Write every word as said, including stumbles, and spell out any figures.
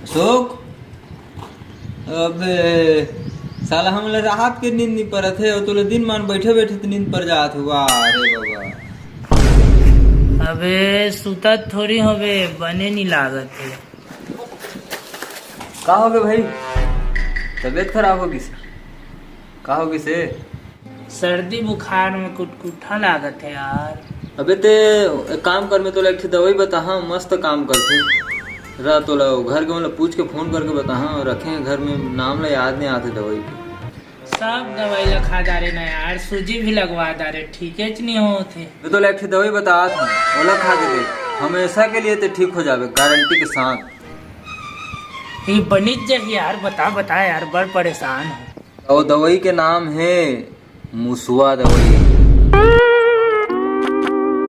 शोक, अबे साला, हमला रात के नींद नी परत हे, अउ तोला दिन मान बैठे बैठे त नींद पर जात हे। वाह रे बाबा। अबे सुतत थोड़ी होबे, बने नी लागत हे। का होगे भाई, तबीयत खराब होगिस? का होगिस हे? सर्दी बुखार में कुटकुटा लागत हे यार। अबे ते एक काम कर, मैं तोला एक ठे दवाई बताहा, मस्त काम करथे। रा तोला घर के मन ला पूछ के फोन करके बताहा, रखे हैं घर में, नाम ला याद नहीं आते दवाई के। सब दवाई ला खा डारे ना यार, सूजी भी लगवा डारे, ठीकेच नहीं होत हे। मैं तोला एक ठे दवाई बतात हूँ, ओला खा के देख, हमेशा के लिए ते ठीक हो जाबे, गारंटी के साथ। ये बनित जाही यार, बता बता यार, बड़ परेशान हूँ। अउ दवाई के नाम हे मुसवा दवाई।